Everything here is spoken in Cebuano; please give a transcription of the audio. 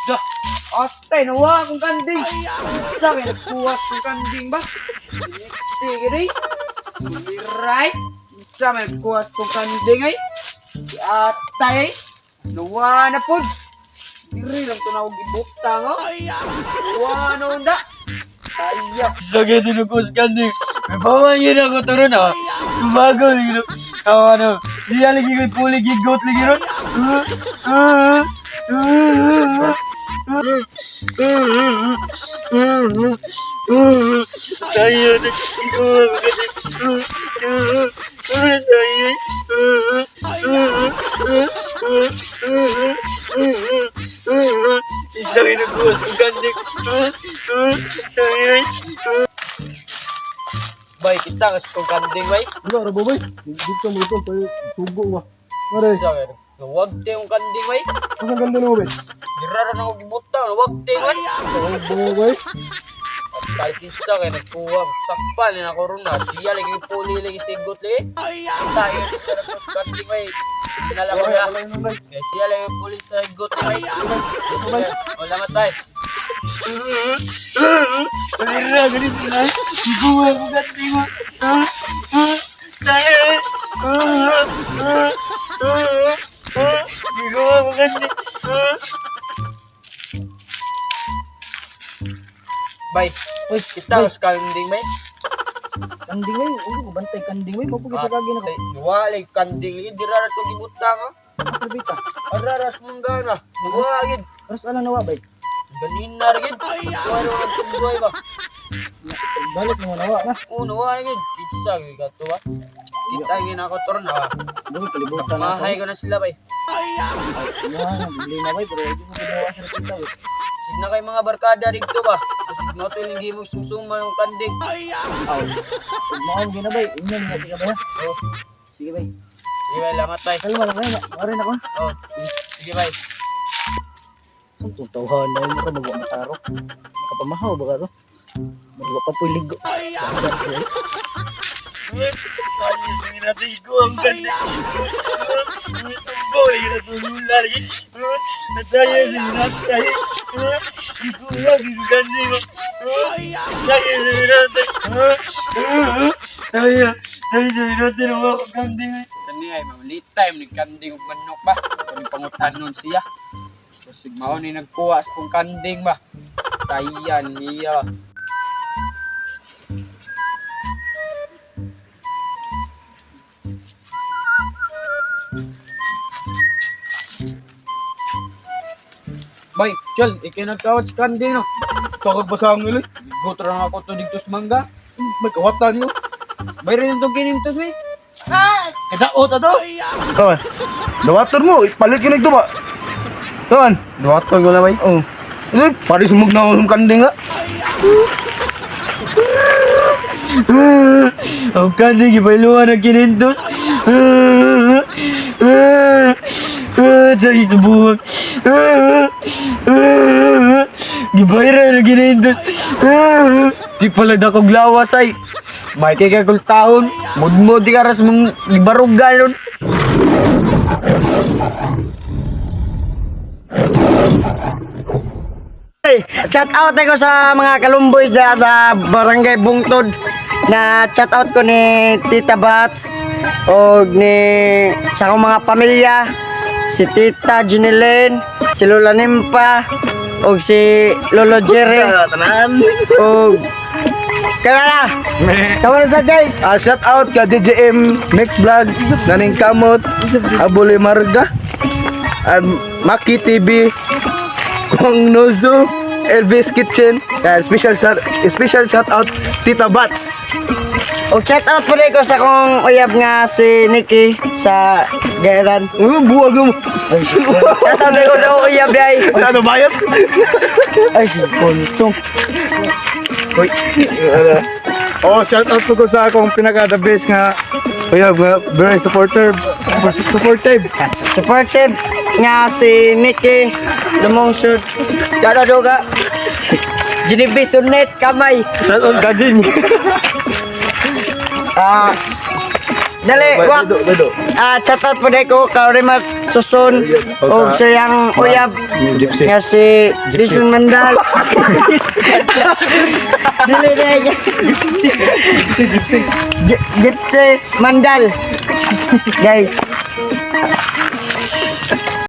Da, atay, nawa akong kanding. Sa kay nagkuwas kong kanding ba? Next day, gini. Right? Sa may nagkuwas kong kanding ay. Si atay, nawa na po. Diri lang to na ako gibuktang, oh. Nawa na unda. Ayak. Sakit tinukos kanding. May pamangin ako turo na. Tumago lagi no. Ako ano. Siya lagi ko puli gigot lagi ron. Tayo na. Isang inugos ang kanding. Tayo. Bay, kita kasi kong kanding, bay. Wala ra ba bay? Dito mo ito pa sugo ba. Mare, Sa kay nawag te yung kanding, bay. ang ganda no bay. Dira ra na ako gibutang, nawag te, bay. Ang bungo bay. Kahit isa kay nagkuha, sakpal na ako ron na. Siya lagi puli lagi sigot lagi. Kita yun sa kanding, bay. Pinala ko na. Kaya siya lagi puli sa sigot lagi. Wala nga tayo. Alira, ganito na. Iguwa ko kanding mo. Tayo. Iguwa ko kanding. Bay, uy, kita sa kanding, bay. Kanding ay, ulo ko bantay kanding ay, mapugit ka kagi na ko. Nawa lagi kanding lagi. Dira ra to gibutang, ha. Servita. Araras mong gana. Nawa gid. Aras ala nawa bay. Ganina ra gid. Nawa ra nagtunggoy ba. Balik mo nawa na. Oo, nawa ra gid. Kitsa gid ka to ba. Kita gid ako toron na. Dumi kalibutan na sa. Mahay ko na sila, bay. Imuha na problema bay, pero di mo ginawa sa repita bay. Sig na kay mga barkada dito ba. Mo to yung gimong sumsuma ng kanding. Aw. Ug maon gyud na bay, inyon nga di ka ba? Oh, Sige bay. sige bay, lamat bay. Kalma lang bay, mare na ko. Oh, sige bay. Santong tawhan na yun, mura magwa mataro. Nakapamahaw ba ka to? Magwa pa po'y ligo. Tayo sa ginatigo ang kanding. Tumbo, lagi na tulula lagi. Tayo sa ginatay. Iguwa ko kanding mo. Tayo sa ginatay. Tayo, tayo sa ginatay ng mga kanding. Kani ay mamalit time ni kanding ug manok ba. Kani pangutanon siya. Basig mao ni nagkuha sa kong kanding ba. Tayan niya. Bay, chol, ikay nagkawat sa kanding no. Kakag basang nila. Bigot ra na ako to dito sa mangga. May kawatan yo. Bay rin itong kinintos eh. Kadaot ato. Kawan. Dawaton mo, ipalit yun nagto ba? Kawan. Duwaton ko na bay. Oh. Ini pare sumug na akong kanding nga. Ang kanding ibailuan ang kinintos. Tayo sa buwag. Gibayra na kinintos. Di pala na kong lawas ay. May kay kay taon. Mudmo di ka ras mong ibarog ganon. Shout out ko sa mga kalumboy sa Barangay Bungtod na shout out ko ni Tita Bats o ni sa akong mga pamilya si Tita Junilyn, si Lola Nimpa o si Lolo Jerry Tanan. o kaya na. Sama na sa guys. Ah, shout out ka DJM Mix Vlog, Naning Kamot, Abuli Marga, Maki TV, Kong Nozo, Elvis Kitchen, and special shout out Tita Bats. O shout out po ko sa akong uyab nga si Nikki sa Gairan. Buwag mo. Shout out ko sa akong uyab day. Ano bayad? Ay, si Kontong. Oh, shout out po ko sa akong pinaka the best nga uyab nga very supporter supportive. Supportive nga si Nikki Lumungsud. Shout out ka. Genevieve Sunet Kamay. Shout out kanding. Ah, dali, wak. Ah, chat out po dahil ko Kaurimat Susun o sa iyang uyab Gypsy. nga si Jason Mandal. Dili dahil. Gypsy, gypsy. Gypsy Mandal. Guys.